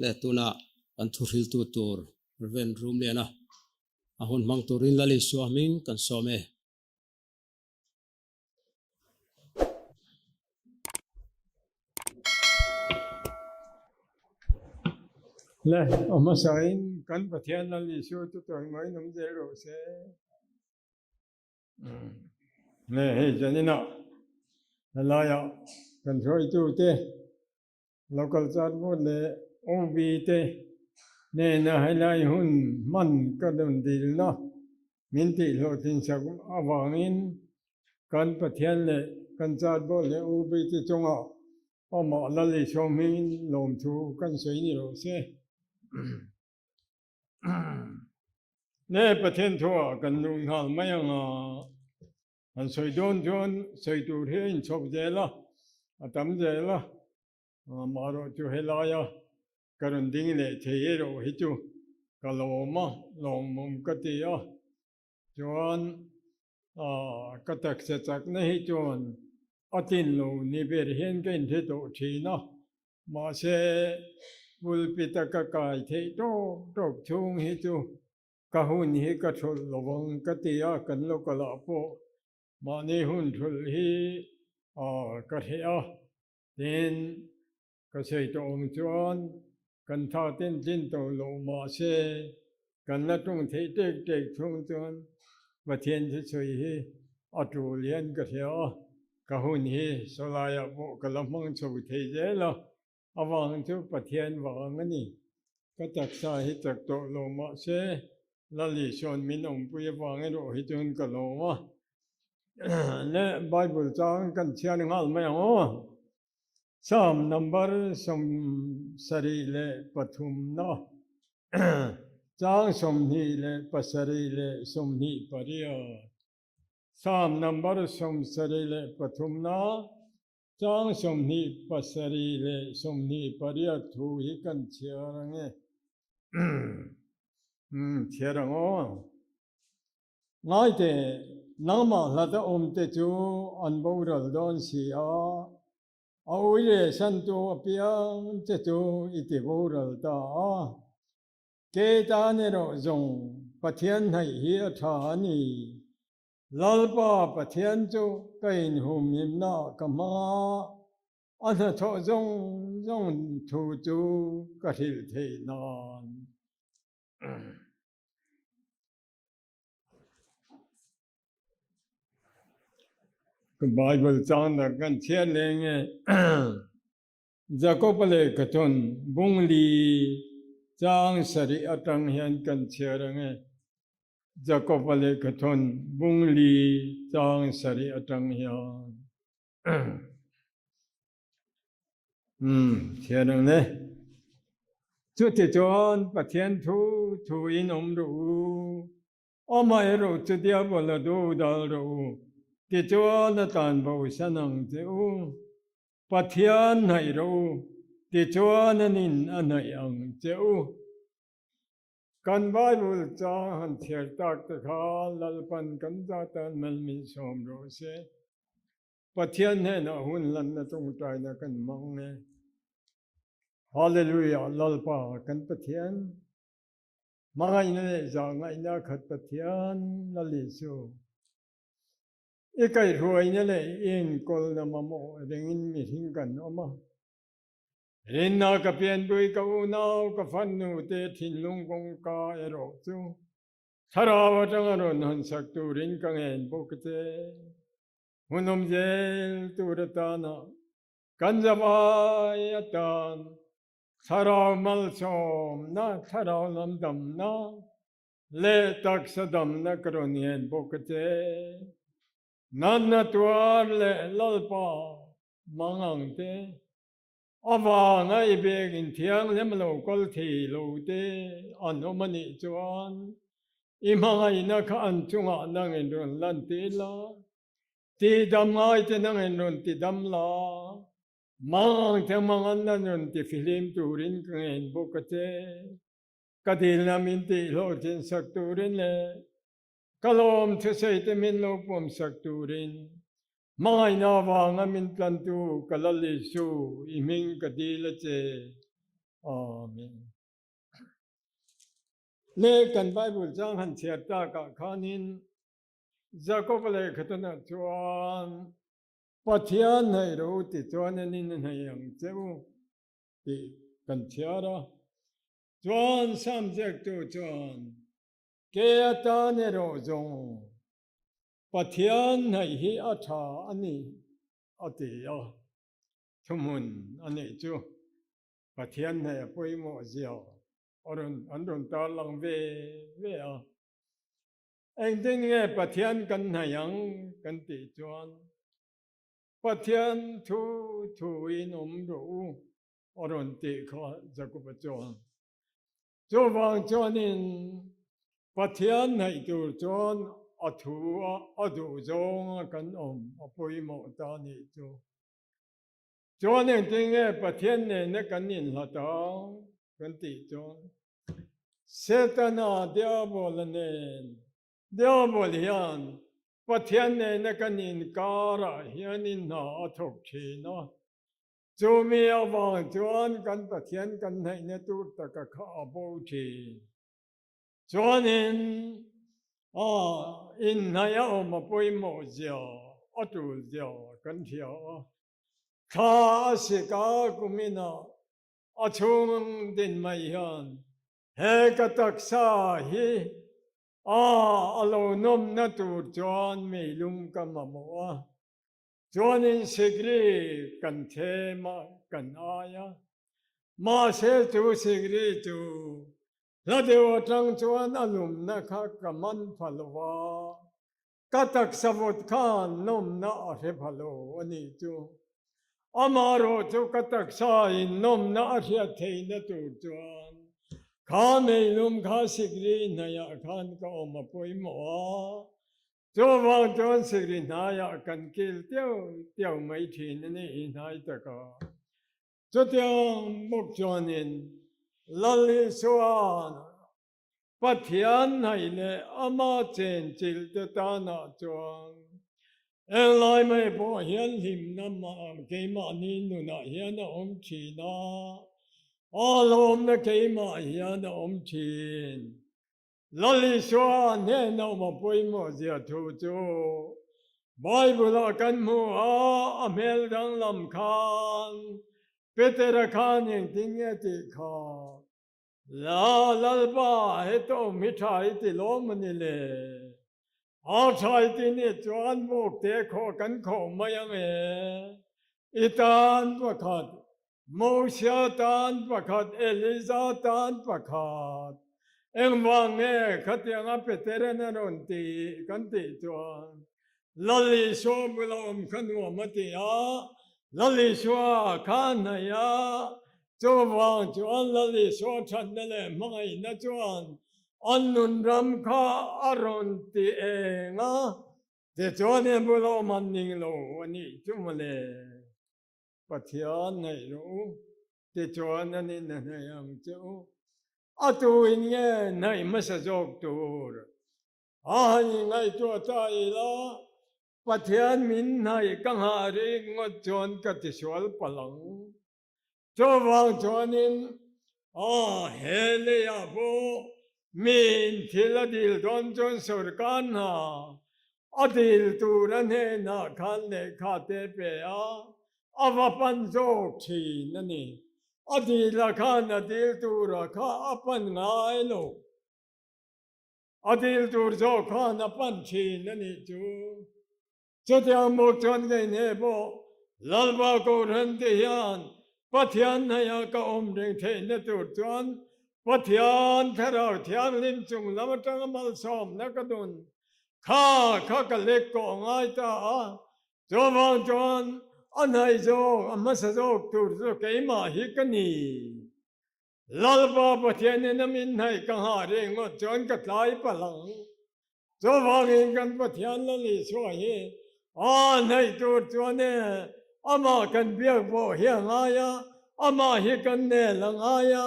Le tuna kan thuhriltu tur Rev. Rumliana a hun hmang turin Lal Isua hming kan sawm e. Le a hmasain kan Pathian Lal Isua chu tawimawiin awm zel rawh se. Le hei zaninah helaiah kan hruaitute Local Chatbot leh OB te hnena helai hun hman ka dawn dilna min tihhlawhtlin sak avangin kan Pathian leh kan Chatbot leh OB te chungah amah Lal Isua hmingin lawmthu kan sawi ni rawh se. Le Pathian thuah kan luh nghal mai ang a. An sawi dawn chuan sawi tur hi a inchhawp zel a, a tam zel a, amaherawh chu helaia ka rawn ding leh thei erawh hi chu ka lawm a, lawmawm ka ti a, chuan ka taksa chakna hi chuan a tin lo ni ber hian ka inhre tawh thin a, mahse pulpit a ka kai theih tawk tawk chhung hi chu Ka hun hi ka thulh lo ang ka ti a, kan local ah pawh mahni hun thulh hi ka hreh a, tin ka sawi tawh ang chuan kan tha ten tlin tawh loh mahse kan la tung theih tek tek chhung chuan Pathian thusawi hi a tul hian ka hria a, ka hun hi sawlaiah pawh ka la hmang chho thei zel a. A vang chu Pathian vang a ni. Ka taksa hi chak tawh lo mahse Lali sawn min awmpui avang erawh hi chuan ka lawm a. Le Bible chang kan chhiar nghal mai ang aw. Psalm number 73 chang 27 leh 28. Psalm number 73 Chang 27 leh 28 thu hi kan chhiar ang e. Chhiar ang aw. Ngaite, nangmah hlata awmte chu an boral dawn si a, a ui leh santu apiang che chu i ti boral ta a. Ke tan erawh zawng Pathian hnaih hi a tha a ni. Lalpa Pathian chu ka inhumhimna ka hmang a, a hnathawh zawng zawng thu chu ka hrilh theih nan. Ka Bible chang dak kan chhiat leng e. Jakob lehkha thun bung li chang sarih atang hian kan chhiar ang e. Jakob lehkha thun bung li chang sarih atang hian. Chhiar ang le. Chutichuan Pathian thu thu in awm rawh u. Amaherawh chu diabol a dodal rawh u. Tichuan a tlanbo san ang che u. Pathian hnaih rawh u, tichuan an in a hnaih ang che u. Kan Bible chang han chhiar tak te kha Lalpan kan zatan mal min sawm rawh se. Pathian hnenah hun hlanna tawngtaina kan hmang e. Hallelujah Lalpa kan Pathian hmangaihna leh zahngaihna khat Pathian Lal Isu. I kaihhruaina leh i enkawlna mamawh ringin mihring kan awm a. Rinna ka pianpui ka unau ka fannu te thinlung kawngka erawh chu thlarau atanga rawn hawn sak turin ka ngen bawk che. Hmunawm zel tur atana kan zavai atan thlarau malsawmna, thlarau lamdamna, Leh taksa damna ka rawn ngen bawk a che. Natna tuar leh Lalpa mang ang te, a vanga i biakin thianghlim lo kal thei lo te an awm a nih chuan i hmangaihna kha an chungah nangin rawn lan tir la, tihdam ngai te nangin rawn tidam la, mang ang te mang an lan rawn tifihlim turin ka ngen bawk a che. Ka dilna min tih hlawhtlin sak turin leh ka lawm thusawi te min lo pawm sak turin hmangaihna avanga min tlantu ka Lal Isu i hming ka dil a che. Amen. Le kan Bible chang han chhiar takah khanin Jakob lehkhatanah chuan Pathian hnaih ro ti chuan an in hnaih ang che u tih kan chhiar a. Chuan Sam ziaktu chuan ke atan erawh zawng Pathian hnaih hi a tha a ni a ti a. Thuhmun a nih chu Pathian hnaih a pawimawh zia a rawn an rawn tarlang ve ve a. Engtin nge Pathian kan hnaih ang kan tih chuan Pathian thu thuin awm rawh u a rawn tih kha Jakob-a chuan. Chuvang chuanin Pathian hnaih tur chuan a thu a a duh zawnga kan awm a pawimawh ta nih chu. Chuan engtin nge Pathian nena kan inhlat ang kan tih chuan Setana Diabol-a nen Diabol hian Pathian nena kan inkarah hianin hna a thawk thin a. Chumi avang chuan kan Pathian kan hnaihna tur taka kha a bo thin. Chuanin a inhnaih a awm a pawimawh zia, a tul zia kan hria a. Thla a sik a kuminah A chhung din mai hian he ka taksa hi a a lo nawmna tur chuan meilum ka mamawh a, chuanin sikri kan them a, kan ai a. Mahse chu sikri chu hla deuh atang chuan a lumna kha ka man pha lo va, Ka taksa vawt khan nawmna a hre pha lo a nih chu. Amaherawh chu ka taksa in nawmna a hriat theihna tur chuan kha meilum kha sikri hnaiah khan ka awm a pawimawh a, chuvang chuan sikri hnaiah kan kil tiau tiau mai thin a nih hi hnai taka. Chutiang bawk chuanin Lal Isua'n Pathian hnaih leh ama chenchilh te tanah chuan englai mai pawh hian hlimna mah keimahni nunah hian a awm thin a, a lawmna keimah hian a awm thin. Lal Isua hnena awm a pawimawh zia thu chu Bible-ah kan hmu a, a hmel danglam khan Petera khan engtin nge tih kha La Lalpa, heta awm hi tha i ti lawm a ni le. A tha i ti nih chuan buk te khawh kan khawh mai ang e. I tan pakhat, Mosia tan pakhat, Eliza tan pakhat. Engvang nge khatianga Peteran a rawn tih kan tih chuan Lal Isua bula awm kha nuam a ti a, Lal Isua kha a hnaih a, chuvang chuan Lal Isua thatna leh hmangaihna chuan an nun ram kha a rawn ti eng a, tichuan he bula awm an ning lo a nih chu mawle. Pathian hnaih rawh u, tichuan an in a hnaih ang che u. A tuin nge hnaih hmasa zawk tur? A han ingaihtuah ta ila, Pathian min hnaih ka nghah rik ngawt chuan ka tisual palh ang. Chuvang chuanin, a he leiah pawh miin thil a dil dawn chuan sawrkar hna a dil tur a hnenah khan lehkha te pe a, a va pan zawk thin a ni. A dil a khan a dil tura kha a pan ngai lo. A dil tur zawk khan a pan thin a nih chu. Chutiang bawk chuan kei hne pawh Lalpa Kohhran te hian Pathian hnaihah ka awm reng theihna tur chuan Pathian Thlarau Thianghlim chung lam atanga malsawmna ka dun kha kha ka lek kawh ngai ta a. Chuvang chuan a hnaih zawk, a hmasa zawk tur chu keimah hi ka ni. Lalpa Pathianin a min hnaih ka nghah rih ngawt chuan ka tlai palh ang. Chuvangin kan Pathian Lal Isua hi a hnaih tur chuan e, amah kan biak pawh hi a ngai a, amah hi kan nel a ngai a,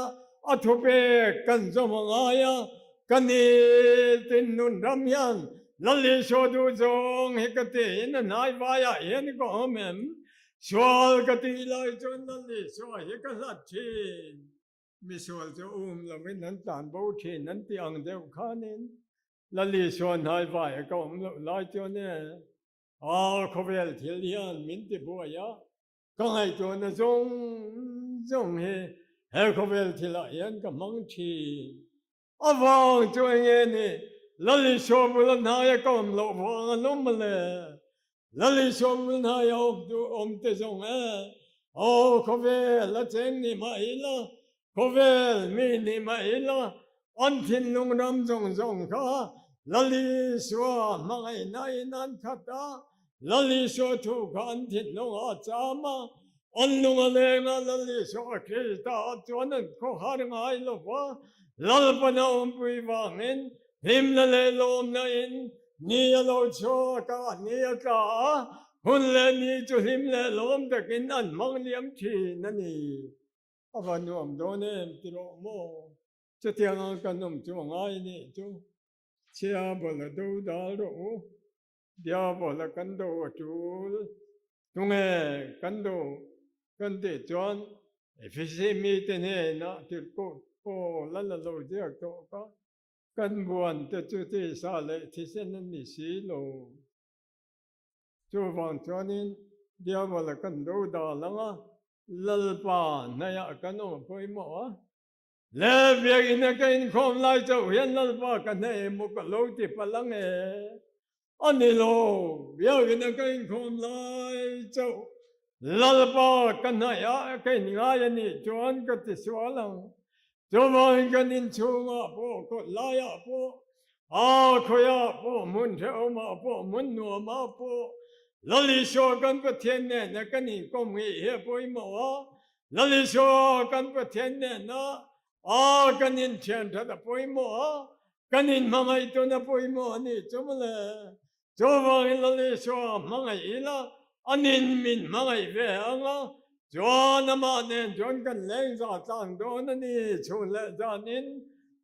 a thupek kan zawm a ngai a, ka nitin nun ram hian Lal Isua duh zawng hi ka tiin a hnai vaiah hian ka awm em? Sual ka tih lai chuan Lal Isua hi ka hlat thin. Misual chu um lovin an tlan bo thin an tih ang deuh khanin Lali chuan hnai vai a ka awm loh lai chuan e a khawvel thil hian min ti buai a, ka ngaihtuahna zawng zawng hi he khawvel thilah hian ka hmang thin. Avang chu eng nge ni? Lal Isua bula hnaia ka awm loh vang an awm le. Lal Isua bula hnaia awm duh awm te zawng e. Aw khawvel a cheng ni mah ila, khawvel mi ni mah ila, an thinlung ram zawng zawng kha Lal Isua hmangaihna in an khat a, Lal Isua thu kha an thinlung ah a cham a, an lung a leng a, Lal Isua Krista chuan an khawhar ngai lo va, Lalpan a awmpui vangin hlimna leh lawmna in ni a lo chhuak a, ni a tla a, hun leh ni chu hlim leh lawm takin an hmang liam thin a ni. A va nuam dawn em ti rawh maw? Chutiang ang kan awm chu a ngai nih chu. Chhia bawlh a do dal rawh u. Diabol a kan do a tul. Tunge kan do kan tih chuan Efesi mite hnenah tirhkoh Paul a la lo ziak tawh kha, kan buan te chu tisa leh thisen a ni si lo. Chuvang chuanin Diabol a kan do dal ang a, Lalpa hnaiah kan awm pawimawh a. Le biakinn a ka inkhawm lai chauh hian Lalpa ka hne emaw ka lo ti palh ang e. A ni lo, biakinn a ka inkhawm lai chauh Lalpa ka hnaih a ka inngai a nih chuan ka ti sual ang. Chuvangin kan inchhungah pawh, kawt laiah pawh, a khawiah pawh, hmun hrehawmah pawh, hmun nuamah pawh Lal Isua kan Pathian nena kan inkawm ngei hi a pawimawh a. Lal Isua kan Pathian nena a kan inthian that a pawimawh a, kan inhmangaih tun a pawimawh a nih chu mawle. Chuvangin Lal Isua hmangaih ila anin min hmangaih ve ang a, chuan amah nen chuan kan leng za tlang dawn a ni. Chhun leh zanin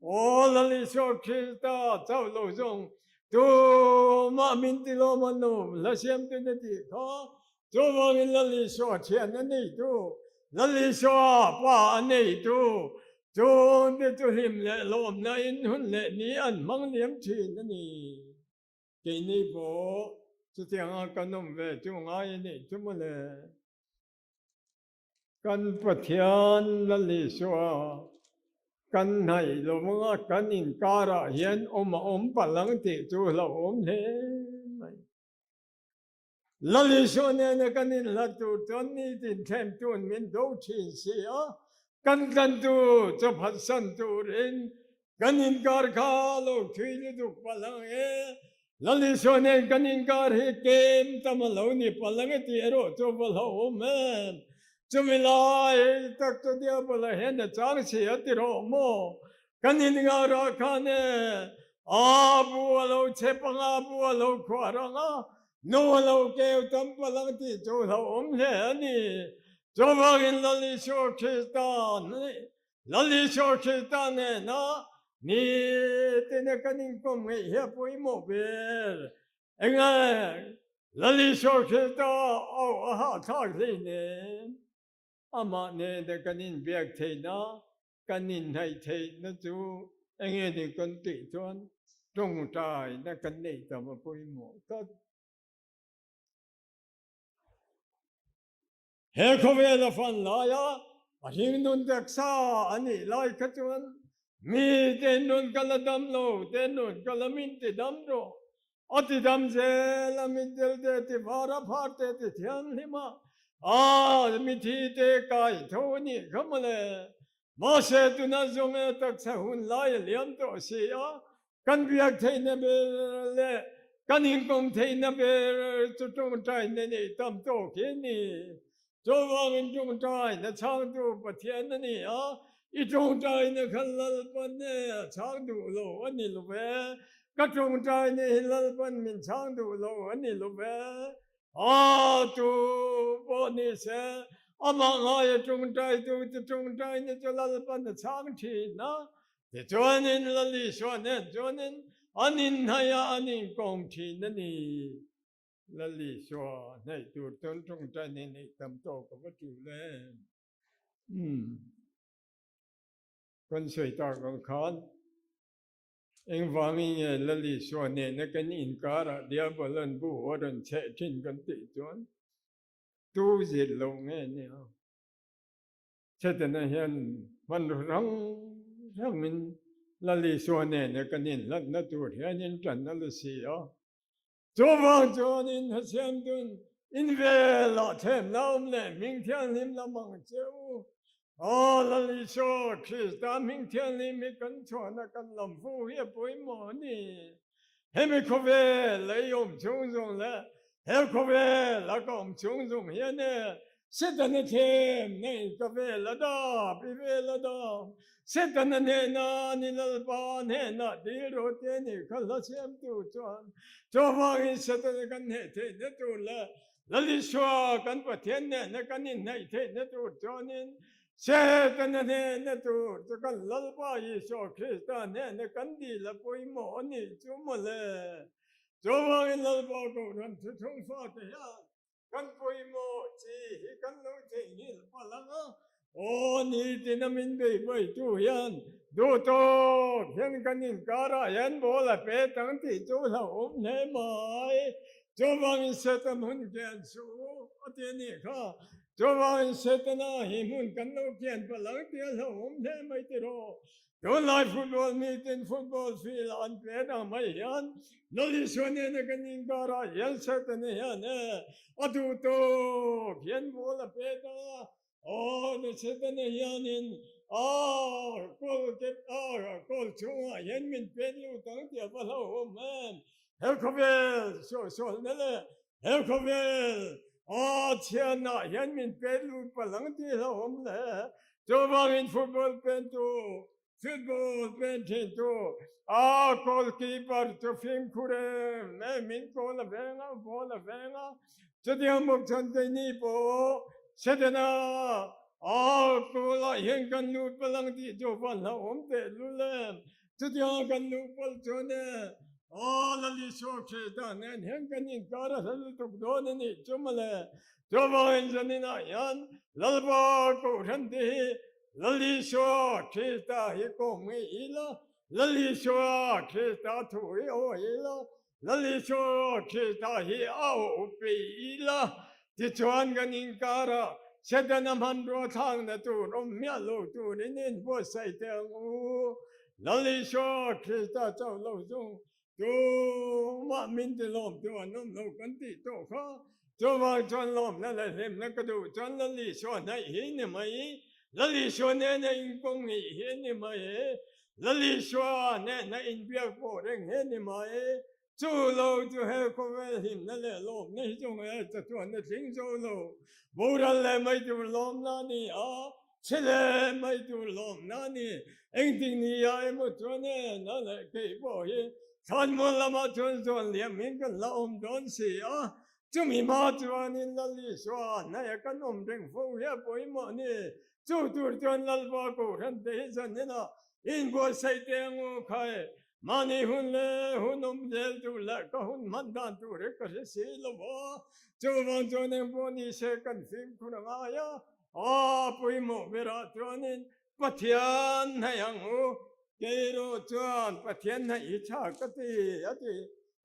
Aw Lal Isua Krista chauh lo zawng tumah min ti lawm a nu hla siamtun a tih kha. Chuvangin Lal Isua thian a neitu, Lal Isua pa a neitu, chungte chu hlim leh lawmna in hun leh ni an hmang liam thin a ni. Keini pawh chutianga kan awm ve chu ngai a nih chu mawle. Kan Pathian Lal Isua kan hnaih lovanga kan inkarah hian awm a awm palh ang tih chu hlauhawm hle mai. Lal Isua nena kan inhlat tur chuan nitin thlemtun min do thin si a, kan tlantu chawphatsan turin kan inkar kha lo thui lutuk palh ang e. Lal Isua nen kan inkar hi kem tam a lo ni palh ang e tih erawh chu va hlauhawm em. Chumi lai tak chu Diabola hian a chang si a ti rawh maw? Kan inngarah khan e a bu a lo chep ang a, bu a lo khuar ang a, nu a lo keu tam palh ang tih chu hlauhawm hle a ni. Chuvangin Lal Isua Krista Lal Isua Krista nena nitin a kan inkawm ngeih hi a pawimawh ber. Enge Lal Isua Krista auh a hahthlak hleinem? Amah nena kan inbiak theihna Kan inhnaih theihna chu enge ni kan tih chuan tawngtaina kan neih tam a pawimawh tlat. He khawvel a fan laia a hringnun taksa a nih lai kha chuan mi te nun ka la dam lo, te nun ka la min ti dam rawh. A ti dam zel a, mitdel te ti var a, phar te ti thianghlim a, a mithi te kai tho a nih kha mawle. Mahse tuna zawng e taksa hun lai a liam tawh si a, kan biak theihna ber leh kan inkawm theihna ber chu tawngtaina neih tam tawk hi a ni. Chuvangin tawngtaina chhangtu Pathian a ni a, i tawngtaina kha Lalpan e a chhang duh lo a ni lo ve, ka tawngtaina hi Lalpan min chhang duh lo a ni lo ve, a tu pawh ni se amah ngaia tawngtaitu chu tawngtaina chu Lalpan a chhang thin a, tichuanin Lal Isua nen chuanin an inhnaih a an inkawm thin a ni. Lal Isua hnaih tur chuan tawngtai nei neih tam tawk a va tul em. Umm. Kan sawi tak ang khan engvangin nge Lal Isua nena kan inkarah Diabolan bu a rawn cheh thin kan tih chuan tu zir loh nge nia? Setana hian hmanraw hrang hrangin Lal Isua nena kan inhlatna tur hianin tan a la si a. Chuvang chuanin Hasiamtun in velah themna awm leh hming thianghlim lam ang che u. Aw Lal Isua Krista hming thianghlim hi kan chhuahna kan lam fu hi a pawimawh a ni. Hemi khawvel lei awm chhung zawng leh he khawvel a ka awm chhung zawng hian e Setana themna in ka vel a dap, i vel a dap. Setana hnena ni Lalpa hnena dil rawh te a nih kha hla siamtu chuan chuvangin Setana kan hneh theihna tur leh Lal Isua kan Pathian hnehna kan inhnaih theihna tur chuanin Setana hnehna tur chu kan Lalpa Isua Krista hnehna kan dil a pawimawh a nih chu mawle. Chuvangin Lalpa Kohhran thuthlung fate hian Kan pawimawh chi hi kan lo theihnghilh palh ang a, aw nitin a min bei baitu hian duhtawk hian kan inkarah hian ball a pe tang tih chu hlauhawm hle mai. Chuvangin Satan hun kian suh u a ti a nih kha. Chuvangin Setana hi hmun kan lo kian palh ang tih a hlauhawm hle mai tiraw. Tunlai football mitin football field an pe dang mai hian Lal Isua nena kan inkarah hian Setana hian e a duh tawk hian ball a pe ta a, aw ni Setana hianin a goal ke a goal chhungah hian min pet lut ang tih a va hlauhawm em. He khawvel suahsualna leh he khawvel a chhianah hian min pet lut palh ang tih hlauhawm hle. Chuvangin football pentu, football pen thintu a goalkeeper chu fimkhur em em in goal a veng a, ball a veng a. Chutiang bawk chuan keini pawh Setana a goal ah hian kan lut palh ang tih chu va hlauhawm tehlul em. Chutiang kan luh pawlh chuan e, aw Lal Isua Krista nen hian kan inkar a hla lutuk dawn a nih chu mawle. Chuvangin zaninah hian Lalpa Kohhran te hi Lal Isua Krista hi kawm ngei ila, Lal Isua Krista thu hi aw ila, Lal Isua Krista hi a aw pei ila, tichuan kan inkar a Setana hmanrua thlakna tur awm miah lo turin inbuatsaih teh ang u. Lal Isua Krista chauh lo chu tumah min ti lawm tu an awm lo kan tih tawh kha. Chuvang chuan lawmna leh hlimna ka duh chuan Lal Isua hnaih hi ni mai. Lal Isua nena inkawng ngei hi ni mai. Lal Isua nena inbiak pawh reng hi ni mai. Chu lo chu he khawvel hlimna leh lawmna hi chu nge chatuanna tling zo lo. Boral leh mai tur lawmna a ni a, chhe leh mai tur lawmna a ni. Engtik ni ah emaw chuan e na leh kei pawh hi thlanmual lamah chuan zawn liam in kan la awm dawn si a. Chumi hma chuanin Lal Isua hnaia kan awm reng fo hi a pawimawh a ni. Chu tur chuan Lalpa Kohhran te hi zanin ah inbuatsaih teh ang u khai. Mahni hun leh hun awm zel tur leh ka hun hman dan tur hi ka hre si lo va, chuvang chuan engpawh ni se kan fimkhur a ngai a, a pawimawh berah chuanin Pathian hnaih ang u, kei erawh chuan Pathian hnaih hi tha ka ti a ti.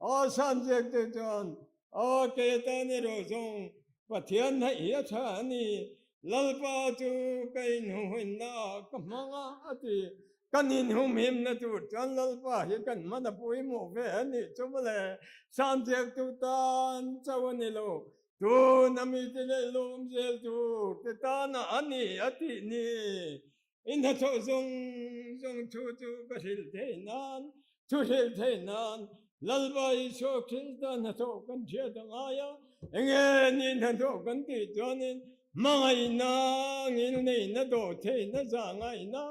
A sanziak te chuan a ke tan erawh zawng Pathian hnaih hi a tha a ni, Lalpa chu ka inhuhhawinna ah ka hmang a a ti. Kan inhumhimna tur chuan Lalpa hi kan hman a pawimawh ve a nih chu mawle. Sanziaktu tan chauh a ni lo, tun a mite leh lawm zel tur te tana a ni a tih ni. I hnathawh zawng zawng thu chu ka hrilh theih nan, thu hrilh theih nan Lalpa Isua Krista hnathawh kan hriat a ngai a. Enge ni hnathawh kan tih chuanin hmangaihna, ngilneihna, dawhtheihna, zahngaihna,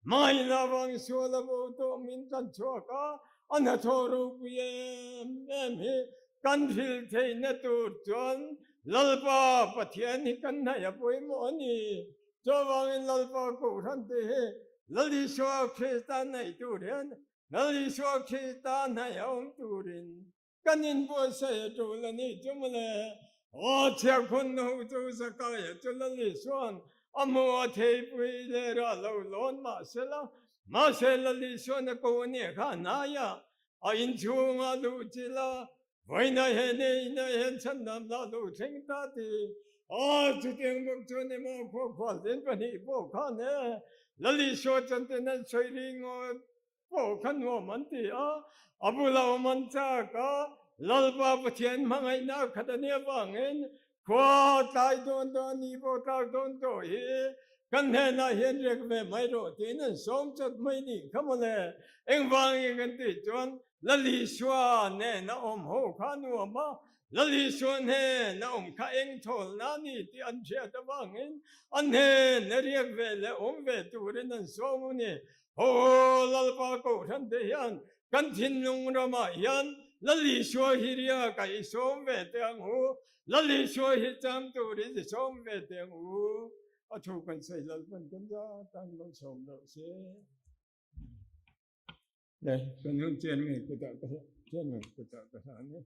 Hmangaihna vang sual a bo tawh min kan chhuak a, a hnathawh ropui em em hi kan hrilh theihna tur chuan Lalpa Pathian hi kan hnaih a pawimawh a ni. Chuvangin Lalpa Kohhran te hi Lal Isua Krista neih tur hian Lal Isua Krista hnaih a awm turin kan inbuatsaih a tul a nih chu mawle. Aw chhiarkhun ho chu Zakaia chu Lal Isua'n. A hmu a theipui leh rah lo lawn mahsela, mahse Lal Isuan a ko a nih kha hnaiah a inchhungah luh chilh a, Vawiina he nei ina hian chhandam lah lo thleng ta ti a, chutiang bawk chuan emaw khua khualzin pahnih pawh khan e Lal Isua chanten an sawi ringawt pawh kha nuam an ti a, a bula awm an chak a, Lalpa Pathian hmangaihna khat a nih avangin khua tlai dawn dawn ni pawh tlak dawn tawh hi kan hnenah hian riak ve mai rawh tiin an sawm chawt mai nih kha mawle. Engvangin kan tih chuan Lal Isua nen a awm ho kha nuam a, Lal Isua hnen a awm kha eng thawl na ni tih an hriat avangin a hnen a riak ve leh awm ve turin an sawm a ni. Ho Lalpa Kohhran te hian kan thinlung ramah hian Lal Isua hi riak a i sawm ve teh ang u, Lal Isua hi cham turin i sawm ve teh ang u. A thu kan sawi Lalpan kan za tan lo sawm loh se. Le, kan hun chen ngei kutah ka chen ngei kutah ka hlan e.